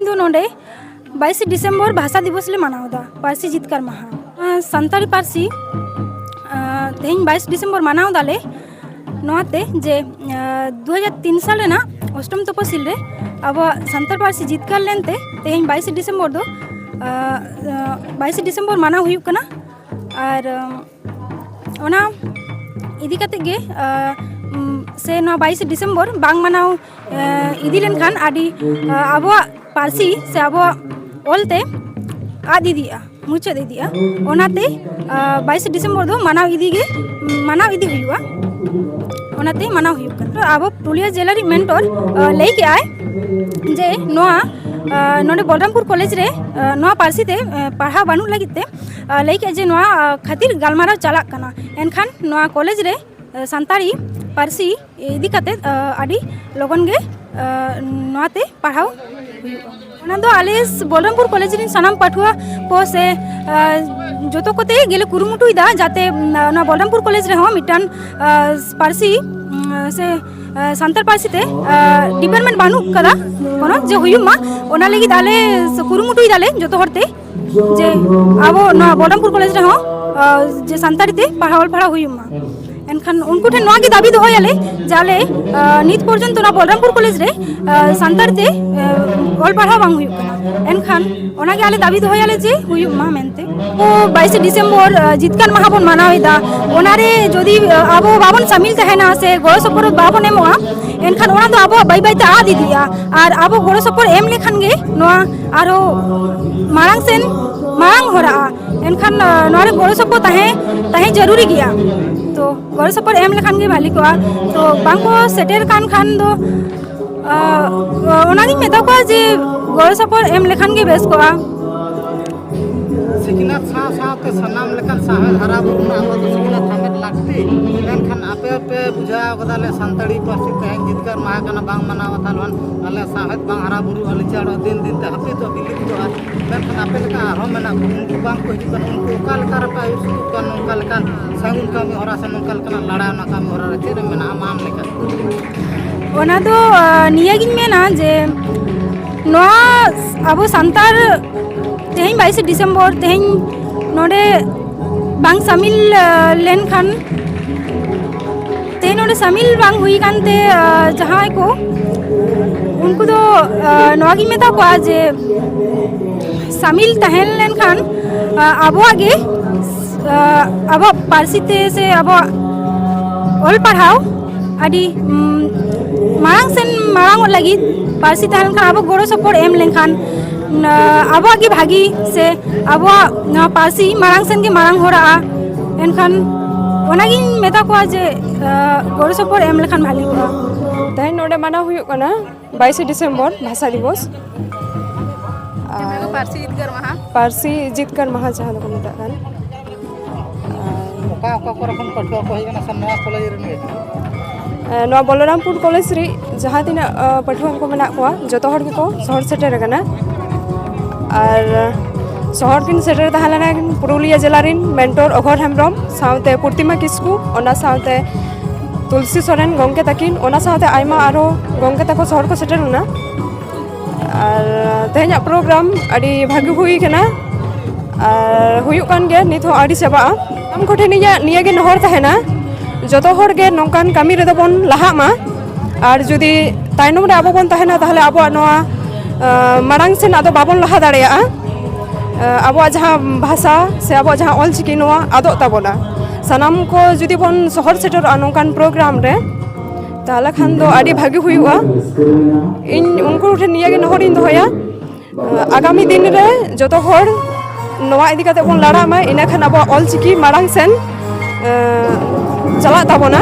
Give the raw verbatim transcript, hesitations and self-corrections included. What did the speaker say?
ᱛᱚ ᱱᱚᱰᱮ ᱵᱟᱭᱤᱥᱮ ᱰᱤᱥᱮᱢᱵᱚᱨ ᱵᱷᱟᱥᱟ ᱫᱤᱵᱚᱥ ᱞᱮ ᱢᱟᱱᱟᱣ ᱮᱫᱟ, ᱯᱟᱹᱨᱥᱤ ᱡᱤᱛᱠᱟᱹᱨ ᱢᱟᱦᱟ᱾ ᱟᱸ, ᱥᱟᱱᱛᱟᱲᱤ ᱯᱟᱹᱨᱥᱤ, ᱟᱸ, ᱛᱮᱦᱮᱧ ᱵᱟᱭᱤᱥ ᱰᱤᱥᱮᱢᱵᱚᱨ ᱢᱟᱱᱟᱣ ᱫᱟᱞᱮ ᱱᱚᱣᱟᱛᱮ ᱡᱮ, ᱟᱸ, ᱫᱩ ᱦᱟᱡᱟᱨ ᱛᱤᱱ ᱥᱟᱞ ᱨᱮᱱᱟᱜ ᱚᱥᱴᱚᱢ ᱛᱚᱯᱚᱥᱤᱞ ᱨᱮ ᱟᱵᱚᱣᱟᱜ ᱥᱟᱱᱛᱟᱲ ᱯᱟᱹᱨᱥᱤ ᱡᱤᱛᱠᱟᱹᱨ ᱞᱮᱱᱛᱮ ᱛᱮᱦᱮᱧ ᱵᱟᱭᱤᱥᱮ ᱰᱤᱥᱮᱢᱵᱚᱨ ᱫᱚ, ᱟᱸ, ᱟᱸ, ᱵᱟᱭᱤᱥᱮ ᱰᱤᱥᱮᱢᱵᱚᱨ ᱢᱟᱱᱟᱣ ᱦᱩᱭᱩᱜ ᱠᱟᱱᱟ᱾ ᱟᱨ, ᱟᱸ, ᱚᱱᱟ ᱤᱫᱤ ᱠᱟᱛᱮ ᱜᱮ, ᱟᱸ, ᱩᱢ, ᱥᱮ ᱱᱚᱣᱟ ᱵᱟᱭᱤᱥᱮ ᱰᱤᱥᱮᱢᱵᱚᱨ ᱵᱟᱝ ᱢᱟᱱᱟᱣ, ᱟᱸ, ᱤᱫᱤ ᱞᱮᱱᱠᱷᱟᱱ ᱟᱹᱰᱤ, ᱟᱸ, ᱟᱵᱚᱣᱟᱜ ᱯᱟᱹᱨᱥᱤ ᱥᱮ ᱟᱵᱚᱣᱟᱜ ᱚᱞ ᱛᱮ ᱟᱫ ᱤᱫᱤᱜᱼᱟ, ᱢᱩᱪᱟᱹᱫ ᱤᱫᱤᱜᱼᱟ᱾ ᱚᱱᱟᱛᱮ, ᱟᱸ, ᱵᱟᱭᱤᱥᱮ ᱰᱤᱥᱮᱢᱵᱚᱨ ᱫᱚ ᱢᱟᱱᱟᱣ ᱤᱫᱤ ᱜᱮ, ᱢᱟᱱᱟᱣ ᱤᱫᱤ ᱦᱩᱭᱩᱜᱼᱟ᱾ ᱚᱱᱟᱛᱮ ᱢᱟᱱᱟᱣ ᱦᱩᱭᱩᱜ ᱠᱟᱱᱟ᱾ ᱟᱵᱚ ᱯᱩᱨᱩᱞᱤᱭᱟᱹ ᱡᱮᱞᱟ ᱨᱤᱡ ᱢᱮᱱᱴᱚᱨ, ᱟᱸ, ᱞᱟᱹᱭ ᱠᱮᱜᱼᱟᱭ ᱡᱮ ᱱᱚᱣᱟ, ᱟᱸ, ᱱᱚᱰᱮ ᱵᱚᱞᱨᱟᱢᱯᱩᱨ ᱠᱚᱞᱮᱡᱽ ᱨᱮ, ᱟᱸ, ᱱᱚᱣᱟ ᱯᱟᱹᱨᱥᱤ ᱛᱮ, ᱟᱸ, ᱯᱟᱲᱦᱟᱣ ᱵᱟᱹᱱᱩᱜ ᱞᱟᱹᱜᱤᱫ ᱛᱮ, ᱟᱸ, ᱞᱟᱹᱭ ᱠᱮᱜᱼᱟ ᱡᱮ ᱱᱚᱣᱟ, ᱟᱸ, ᱠᱷᱟᱹᱛᱤᱨ ᱜᱟᱞᱢᱟᱨᱟᱣ ᱪᱟᱞᱟᱜ ᱠᱟᱱᱟ᱾ ᱮᱱᱠᱷᱟᱱ ᱱᱚᱣᱟ ᱠᱚᱞᱮᱡᱽ ᱨᱮ, ᱟᱸ, ᱥᱟᱱᱛᱟᱲᱤ ᱯᱟᱹᱨᱥᱤ ᱤᱫᱤ ᱠᱟᱛᱮ, ᱟᱸ, ᱟᱹᱰᱤ ᱞᱚᱜᱚᱱ ᱜᱮ, ᱟᱸ, ᱱᱚᱣᱟᱛᱮ ᱯᱟᱲᱦᱟᱣ ᱦᱩᱭᱩᱜᱼᱟ᱾ ᱚᱱᱟ ᱫᱚ ᱟᱞᱮ ᱵᱚᱞᱨᱟᱢᱯᱩᱨ ᱠᱚᱞᱮᱡᱽ ᱨᱮᱱ ᱥᱟᱱᱟᱢ ᱯᱟᱹᱴᱷᱩᱣᱟᱹ ᱠᱚ ᱥᱮ, ᱟᱸ, ᱡᱚᱛᱚ ᱠᱚᱛᱮ ᱜᱮᱞᱮ ᱠᱩᱨᱩᱢᱩᱴᱩᱭᱮᱫᱟ ᱡᱟᱛᱮ, ᱩᱸ, ᱱᱚᱣᱟ ᱵᱚᱞᱨᱟᱢᱯᱩᱨ ᱠᱚᱞᱮᱡᱽ ᱨᱮᱦᱚᱸ ᱢᱤᱫᱴᱟᱝ, ᱟᱸ, ᱯᱟᱹᱨᱥᱤ, ᱩᱸ, ᱥᱮ, ᱟᱸ, ᱥᱟᱱᱛᱟᱲ ᱯᱟᱹᱨᱥᱤ ᱛᱮ, ᱟᱸ, ᱰᱤᱯᱟᱨᱴᱢᱮᱱᱴ ᱵᱟᱹᱱᱩᱜ ᱠᱟᱫᱟ ᱠᱳᱱᱳ, ᱡᱮ ᱦᱩᱭᱩᱜ ᱢᱟ, ᱚᱱᱟ ᱞᱟᱹᱜᱤᱫ ᱟᱞᱮ ᱠᱩᱨᱩᱢᱩᱴᱩᱭ ᱫᱟᱞᱮ ᱡᱚᱛᱚ ᱦᱚᱲ ᱛᱮ ᱡᱮ ᱟᱵᱚ ᱱᱚᱣᱟ ᱵᱚᱞᱨᱟᱢᱯᱩᱨ ᱠᱚᱞᱮᱡᱽ ᱨᱮᱦᱚᱸ, ᱟᱸ, ᱡᱮ ᱥᱟᱱᱛᱟᱲᱤ ᱛᱮ ᱯᱟᱲᱦᱟᱣ ᱚᱞ ᱯᱟᱲᱦᱟᱣ ᱦᱩᱭᱩᱜ ᱢᱟ᱾ ᱮᱱᱠᱷᱟᱱ ᱩᱱᱠᱩ ᱴᱷᱮᱱ ᱱᱚᱣᱟ ᱜᱮ ᱫᱟᱹᱵᱤ ᱫᱚᱦᱚᱭᱟᱞᱮ ᱡᱮ ᱟᱞᱮ, ᱟᱸ, ᱱᱤᱛ ᱯᱚᱨᱡᱚᱱᱛᱚ ᱱᱚᱣᱟ ᱵᱚᱞᱨᱟᱢᱯᱩᱨ ᱠᱚᱞᱮᱡᱽ ᱨᱮ, ᱟᱸ, ᱥᱟᱱᱛᱟᱲᱤ ᱛᱮ, ᱟᱸ, ᱚᱞ ᱯᱟᱲᱦᱟᱣ ᱵᱟᱝ ᱦᱩᱭᱩᱜ ᱠᱟᱱᱟ᱾ ᱮᱱᱠᱷᱟᱱ ᱚᱱᱟᱜᱮ ᱟᱞᱮ ᱫᱟᱹᱵᱤ ᱫᱚᱦᱚᱭᱟᱞᱮ ᱡᱮ ᱦᱩᱭᱩᱜ ᱢᱟ ᱢᱮᱱᱛᱮ᱾ ᱟᱵᱚ ᱵᱟᱭᱤᱥᱮ ᱰᱤᱥᱮᱢᱵᱚᱨ, ᱟᱸ, ᱡᱤᱛᱠᱟᱹᱨ ᱢᱟᱦᱟ ᱵᱚᱱ ᱢᱟᱱᱟᱣ ᱮᱫᱟ, ᱚᱱᱟᱨᱮ ᱡᱩᱫᱤ, ᱟᱸ, ᱟᱵᱚ ᱵᱟᱵᱚᱱ ᱥᱟᱹᱢᱤᱞ ᱛᱟᱦᱮᱱᱟ ᱥᱮ ᱜᱚᱲᱚ ᱥᱚᱯᱚᱦᱚᱫ ᱵᱟᱵᱚᱱ ᱮᱢᱚᱜᱼᱟ, ᱮᱱᱠᱷᱟᱱ ᱚᱱᱟ ᱫᱚ ᱟᱵᱚᱣᱟᱜ ᱵᱟᱹᱭ ᱵᱟᱹᱭᱛᱮ ᱟᱫ ᱤᱫᱤᱜᱼᱟ᱾ ᱟᱨ ᱟᱵᱚ ᱜᱚᱲᱚ ᱥᱚᱯᱚᱦᱚᱫ ᱮᱢ ᱞᱮᱠᱷᱟᱱ ᱜᱮ ᱱᱚᱣᱟ ᱟᱨᱦᱚᱸ ᱢᱟᱲᱟᱝ ᱥᱮᱱ ᱢᱟᱲᱟᱝ ᱦᱚᱨᱟᱜᱼᱟ᱾ ᱮᱱᱠᱷᱟᱱ, ᱟᱸ, ᱱᱚᱣᱟ ᱨᱮ ᱜᱚᱲᱚ ᱥᱚᱯᱚᱦᱚᱫ ᱛᱟᱦᱮᱸ, ᱛᱟᱦᱮᱸ ᱡᱟᱹᱨᱩᱨᱤ ᱜᱮᱭᱟ᱾ ᱛᱚ ᱜᱚᱲᱚ ᱥᱚᱯᱚᱦᱚᱫ ᱮᱢ ᱞᱮᱠᱷᱟᱱ ᱜᱮ ᱵᱷᱟᱹᱞᱤ ᱠᱚᱜᱼᱟ᱾ ᱛᱚ ᱵᱟᱝ ᱠᱚ ᱥᱮᱴᱮᱨ ᱠᱟᱱ ᱠᱷᱟᱱ ᱫᱚ, ᱟᱸ, ᱚᱱᱟᱜᱤᱧ ᱢᱮᱛᱟ ᱠᱚᱣᱟ ᱡᱮ ᱜᱚᱲᱚ ᱥᱚᱯᱚᱦᱚᱫ ᱮᱢ ᱞᱮᱠᱷᱟᱱ ᱜᱮ ᱵᱮᱥ ᱠᱚᱜᱼᱟ᱾ ᱥᱤᱠᱷᱱᱟᱹᱛ ᱥᱟᱶ ᱥᱟᱶᱛᱮ ᱥᱟᱱᱟᱢ ᱞᱮᱠᱟᱱ ᱥᱟᱶᱦᱮᱫ ᱦᱟᱨᱟ ᱵᱩᱨᱩ ᱨᱮᱱᱟᱜ ᱟᱵᱚ ᱫᱚ ᱥᱤᱠᱷᱱᱟᱹᱛ ᱦᱟᱢᱮᱴ ᱞᱟᱹᱠᱛᱤ᱾ ᱢᱮᱱᱠᱷᱟᱱ ᱟᱯᱮ ᱯᱮ ᱵᱩᱡᱷᱟᱹᱣ ᱠᱟᱫᱟ, ᱟᱞᱮ ᱥᱟᱱᱛᱟᱲᱤ ᱯᱟᱹᱨᱥᱤ ᱛᱮᱦᱮᱧ ᱡᱤᱛᱠᱟᱹᱨ ᱢᱟᱦᱟ ᱠᱟᱱᱟ, ᱵᱟᱝ ᱢᱟᱱᱟᱣ ᱠᱟᱛᱷᱟ ᱞᱮᱠᱷᱟᱱ ᱟᱞᱮ ᱥᱟᱶᱦᱮᱫ ᱵᱟᱝ ᱦᱟᱨᱟ ᱵᱩᱨᱩᱜᱼᱟ, ᱞᱤᱪᱟᱹᱲᱚᱜᱼᱟ, ᱫᱤᱱ ᱫᱤᱱ ᱛᱮ ᱦᱟᱹᱯᱤᱫᱚᱜᱼᱟ, ᱵᱤᱞᱩᱯᱛᱚᱜᱼᱟ᱾ ᱢᱮᱱᱠᱷᱟᱱ ᱟᱯᱮ ᱞᱮᱠᱟ ᱟᱨᱦᱚᱸ ᱢᱮᱱᱟᱜ ᱠᱚᱣᱟ, ᱩᱱᱠᱩ ᱵᱟᱝ ᱠᱚ ᱦᱤᱡᱩᱜ ᱠᱟᱱᱟ, ᱩᱱᱠᱩ ᱚᱠᱟ ᱞᱮᱠᱟ ᱨᱮᱯᱮ ᱟᱹᱭᱩᱨ ᱥᱩᱛᱩᱜ ᱠᱟᱱ, ᱱᱚᱝᱠᱟ ᱞᱮᱠᱟᱱ ᱥᱟᱹᱜᱩᱱ ᱠᱟᱹᱢᱤ ᱦᱚᱨᱟ ᱥᱮ ᱱᱚᱝᱠᱟ ᱞᱮᱠᱟᱱᱟᱜ ᱞᱟᱲᱟᱣᱱᱟ ᱠᱟᱹᱢᱤ ᱦᱚᱨᱟ ᱨᱮ ᱪᱮᱫ ᱮᱢ ᱢᱮᱱᱟ ᱟᱢ, ᱟᱢ ᱞᱮᱠᱟ? ᱚᱱᱟ ᱫᱚ, ᱟᱸ, ᱱᱤᱭᱟᱹᱜᱤᱧ ᱢᱮᱱᱟ ᱡᱮ ᱱᱚᱣᱟ ᱟᱵᱚ ᱥᱟᱱᱛᱟᱲ ᱛᱮᱦᱮᱧ ᱵᱟᱭᱤᱥᱮ ᱰᱤᱥᱮᱢᱵᱚᱨ, ᱛᱮᱦᱮᱧ ᱱᱚᱰᱮ ᱵᱟᱝ ᱥᱟᱢᱤᱞ, ᱟ, ᱞᱮᱱᱠᱷᱟᱱ, ᱛᱮᱦᱮᱧ ᱱᱚᱰᱮ ᱥᱟᱢᱤᱞ ᱵᱟᱝ ᱦᱩᱭ ᱟᱠᱟᱱ ᱛᱮ, ᱟ, ᱡᱟᱦᱟᱸᱭ ᱠᱚ, ᱩᱱᱠᱩ ᱫᱚ, ᱟ, ᱱᱚᱣᱟ ᱜᱤᱧ ᱢᱮᱛᱟ ᱠᱚᱣᱟ ᱡᱮ ᱥᱟᱢᱤᱞ ᱛᱟᱦᱮᱸ ᱞᱮᱱᱠᱷᱟᱱ, ᱟ, ᱟᱵᱚᱣᱟᱜ ᱜᱮ, ᱟ, ᱟᱵᱚᱣᱟᱜ ᱯᱟᱹᱨᱥᱤ ᱛᱮ ᱥᱮ ᱟᱵᱚᱣᱟᱜ ᱚᱞ ᱯᱟᱲᱦᱟᱣ ᱟᱹᱰᱤ, ᱩᱢ, ᱢᱟᱲᱟᱝ ᱥᱮᱱ ᱢᱟᱲᱟᱝ ᱚᱜ ᱞᱟᱹᱜᱤᱫ ᱯᱟᱹᱨᱥᱤ ᱛᱟᱦᱮᱸ ᱞᱮᱱᱠᱷᱟᱱ, ᱟᱵᱚ ᱜᱚᱲᱚ ᱥᱚᱯᱚᱦᱚᱫ ᱮᱢ ᱞᱮᱱᱠᱷᱟᱱ, ᱱᱟ-, ᱟᱵᱚᱣᱟᱜ ᱜᱮ ᱵᱷᱟᱹᱜᱤ ᱥᱮ ᱟᱵᱚᱣᱟᱜ ᱱᱚᱣᱟ ᱯᱟᱹᱨᱥᱤ ᱢᱟᱲᱟᱝ ᱥᱮᱱ ᱜᱮ ᱢᱟᱲᱟᱝ ᱦᱚᱨᱟᱜᱼᱟ᱾ ᱮᱱᱠᱷᱟᱱ ᱚᱱᱟᱜᱤᱧ ᱢᱮᱛᱟ ᱠᱚᱣᱟ ᱡᱮ, ᱟ, ᱜᱚᱲᱚ ᱥᱚᱯᱚᱦᱚᱫ ᱮᱢ ᱞᱮᱠᱷᱟᱱ ᱵᱷᱟᱹᱞᱤ ᱠᱚᱜᱼᱟ᱾ ᱛᱮᱦᱮᱧ ᱱᱚᱰᱮ ᱢᱟᱱᱟᱣ ᱦᱩᱭᱩᱜ ᱠᱟᱱᱟ ᱵᱟᱭᱤᱥᱮ ᱰᱤᱥᱮᱢᱵᱚᱨ, ᱵᱷᱟᱥᱟ ᱫᱤᱵᱚᱥ᱾ ᱟᱨ ᱯᱟᱹᱨᱥᱤ ᱡᱤᱛᱠᱟᱹᱨ ᱢᱟᱦᱟ᱾ ᱯᱟᱹᱨᱥᱤ ᱡᱤᱛᱠᱟᱹᱨ ᱢᱟᱦᱟ ᱡᱟᱦᱟᱸ ᱫᱚᱠᱚ ᱢᱮᱛᱟᱜ ᱠᱟᱱ᱾ ᱚᱠᱟ ᱚᱠᱟ ᱠᱚᱨᱮ ᱠᱷᱚᱱ ᱯᱟᱹᱴᱷᱩᱣᱟᱹ ᱠᱚ ᱦᱮᱡ ᱠᱟᱱᱟ ᱥᱮ ᱱᱚᱣᱟ ᱠᱚᱞᱮᱡᱽ ᱨᱮᱱ ᱜᱮ? ᱮ, ᱱᱚᱣᱟ ᱵᱚᱞᱚᱨᱟᱢᱯᱩᱨ ᱠᱚᱞᱮᱡᱽ ᱨᱮ ᱡᱟᱦᱟᱸ ᱛᱤᱱᱟᱹᱜ, ᱟ, ᱯᱟᱹᱴᱷᱩᱣᱟᱹ ᱠᱚ ᱢᱮᱱᱟᱜ ᱠᱚᱣᱟ, ᱡᱚᱛᱚ ᱦᱚᱲ ᱜᱮᱠᱚ ᱥᱚᱦᱚᱨ ᱥᱮᱴᱮᱨ ᱟᱠᱟᱱᱟ᱾ ᱟᱨ ᱥᱚᱦᱚᱨ ᱠᱤᱱ ᱥᱮᱴᱮᱨ ᱛᱟᱦᱮᱸ ᱞᱮᱱᱟ ᱠᱤᱱ ᱯᱩᱨᱩᱞᱤᱭᱟᱹ ᱡᱮᱞᱟ ᱨᱮᱱ ᱢᱮᱱᱴᱚᱨ ᱚᱜᱷᱚᱨ ᱦᱮᱢᱵᱨᱚᱢ ᱥᱟᱶᱛᱮ ᱯᱨᱚᱛᱤᱢᱟ ᱠᱤᱥᱠᱩ, ᱚᱱᱟ ᱥᱟᱶᱛᱮ ᱛᱩᱞᱥᱤ ᱥᱚᱨᱮᱱ ᱜᱚᱢᱠᱮ ᱛᱟᱹᱠᱤᱱ, ᱚᱱᱟ ᱥᱟᱶᱛᱮ ᱟᱭᱢᱟ ᱟᱨᱦᱚᱸ ᱜᱚᱢᱠᱮ ᱛᱟᱠᱚ ᱥᱚᱦᱚᱨ ᱠᱚ ᱥᱮᱴᱮᱨ ᱞᱮᱱᱟ᱾ ᱟᱨ ᱛᱮᱦᱮᱧᱟᱜ ᱯᱨᱳᱜᱨᱟᱢ ᱟᱹᱰᱤ ᱵᱷᱟᱹᱜᱤ ᱦᱩᱭ ᱠᱟᱱᱟ ᱟᱨ ᱦᱩᱭᱩᱜ ᱠᱟᱱ ᱜᱮᱭᱟ, ᱱᱤᱛ ᱦᱚᱸ ᱟᱹᱣᱨᱤ ᱪᱟᱵᱟᱜᱼᱟ᱾ ᱟᱢ ᱠᱚᱴᱷᱮᱱ ᱤᱧᱟᱹᱜ ᱱᱤᱭᱟᱹ ᱜᱮ ᱱᱮᱦᱚᱨ ᱛᱟᱦᱮᱱᱟ, ᱡᱚᱛᱚ ᱦᱚᱲ ᱜᱮ ᱱᱚᱝᱠᱟᱱ ᱠᱟᱹᱢᱤ ᱨᱮᱫᱚ ᱵᱚᱱ ᱞᱟᱦᱟᱜ ᱢᱟ᱾ ᱟᱨ ᱡᱩᱫᱤ ᱛᱟᱭᱱᱚᱢ ᱨᱮ ᱟᱵᱚ ᱵᱚᱱ ᱛᱟᱦᱮᱱᱟ, ᱛᱟᱦᱚᱞᱮ ᱟᱵᱚᱣᱟᱜ ᱱᱚᱣᱟ, ᱟᱸ, ᱢᱟᱲᱟᱝ ᱥᱮᱱ ᱟᱫᱚ ᱵᱟᱵᱚᱱ ᱞᱟᱦᱟ ᱫᱟᱲᱮᱭᱟᱜᱼᱟ᱾ ᱟᱸ, ᱟᱵᱚᱣᱟᱜ ᱡᱟᱦᱟᱸ ᱵᱷᱟᱥᱟ ᱥᱮ ᱟᱵᱚᱣᱟᱜ ᱡᱟᱦᱟᱸ ᱚᱞᱪᱤᱠᱤ, ᱱᱚᱣᱟ ᱟᱫᱚᱜ ᱛᱟᱵᱚᱱᱟ᱾ ᱥᱟᱱᱟᱢ ᱠᱚ ᱡᱩᱫᱤ ᱵᱚᱱ ᱥᱚᱦᱚᱨ ᱥᱮᱴᱮᱨᱚᱜᱼᱟ ᱱᱚᱝᱠᱟᱱ ᱯᱨᱳᱜᱨᱟᱢ ᱨᱮ, ᱛᱟᱦᱚᱞᱮ ᱠᱷᱟᱱ ᱫᱚ ᱟᱹᱰᱤ ᱵᱷᱟᱹᱜᱤ ᱦᱩᱭᱩᱜᱼᱟ᱾ ᱤᱧ ᱩᱱᱠᱩ ᱴᱷᱮᱱ ᱱᱤᱭᱟᱹ ᱜᱮ ᱱᱮᱦᱚᱨᱤᱧ ᱫᱚᱦᱚᱭᱟ, ᱟᱜᱟᱢᱤ ᱫᱤᱱ ᱨᱮ ᱡᱚᱛᱚ ᱦᱚᱲ ᱱᱚᱣᱟ ᱤᱫᱤ ᱠᱟᱛᱮ ᱵᱚᱱ ᱞᱟᱲᱟᱜ ᱢᱟ, ᱤᱱᱟᱹ ᱠᱷᱟᱱ ᱟᱵᱚᱣᱟᱜ ᱚᱞᱪᱤᱠᱤ ᱢᱟᱲᱟᱝ ᱥᱮᱱ, ᱮ, ᱪᱟᱞᱟᱜ ᱛᱟᱵᱚᱱᱟ᱾